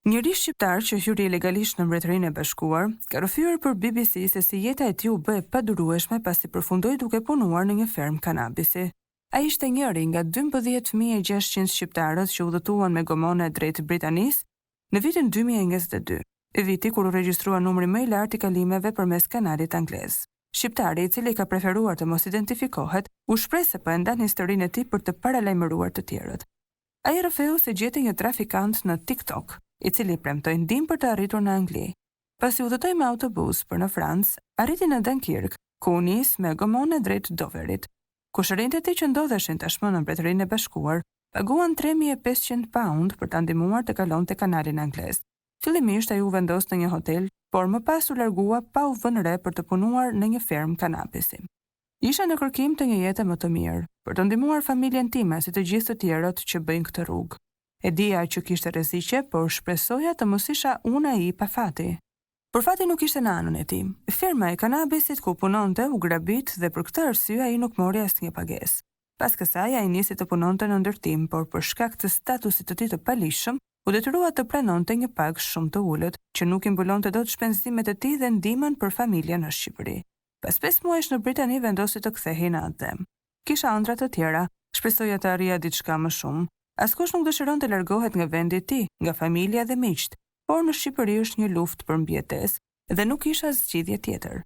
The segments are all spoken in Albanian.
Një ri shqiptar që hyri ilegalisht në Mbretërinë e Bashkuar, ka rrëfyer për BBC se si jeta e tij u bë e padurueshme pasi përfundoi duke punuar në një fermë kanabisi. Ai ishte njëri nga 12,600 shqiptarët që udhëtuan me gomone drejt Britanisë në vitin 2022, viti kur u regjistrua numri më i lartë i kalimeve përmes kanalit anglez. Shqiptari, i cili ka preferuar të mos identifikohet, u shpreh se po e ndan historinë e tij për të paralajmëruar të tjerët. Ai rrëfeu se gjeti një trafikant në TikTok, i cili premtoi ndihmë për të arritur në Angli. Pasi udhëtoi me autobus për në Francë, arriti në Dunkirk, ku u nis me gomone drejt Doverit. Kushërinjtë e tij që ndodheshin tashmë në Mbretërinë e Bashkuar, paguan 3500 pound për ta ndihmuar të kalonte kanalin anglez. Fillimisht ai u vendos në një hotel, por më pas u largua pa u vënë re për të punuar në një fermë kanabisi. Isha në kërkim të një jete më të mirë, për të ndihmuar familjen time si të gjithë të tjerët që bëjnë këtë rrugë. E dija që kishte rreziqe, por shpresoja të mos isha unë ai i pafati. Por fati nuk ishte në anën e tij. Ferma e kanabisit ku punonte u grabit dhe për këtë arsye ai nuk mori asnjë pagesë. Pas kësaj ai nisi të punonte në ndërtim, por për shkak të statusit të tij të paligjshëm, u detyrua të pranonte një pagë shumë të ulët, që nuk i mbulonte dot shpenzimet e tij dhe ndihmën për familjen në Shqipëri. Pas 5 muajsh në Britani vendosi të kthehej në atdhe. Kisha ëndrra të tjera, shpresoja të arrija diçka më shumë. Askush nuk dëshiron të largohet nga vendi i tij, nga familja dhe miqtë, por në Shqipëri është një luftë për mbijetesë dhe nuk kisha zgjidhje tjetër.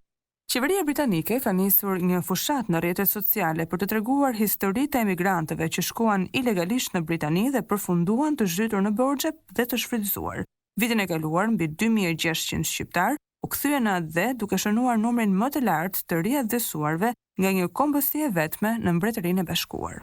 Qeveria britanike ka nisur një fushatë në rrjetet sociale për të treguar historitë e emigrantëve që shkuan ilegalisht në Britani dhe përfunduan të zhytur në borxhe dhe të shfrytëzuar. Vitin e kaluar, mbi 2600 shqiptar u kthyen në atdhe duke shënuar numrin më të lartë të riatdhesuarve nga një kombësi e vetme në Mbretërinë e Bashkuar.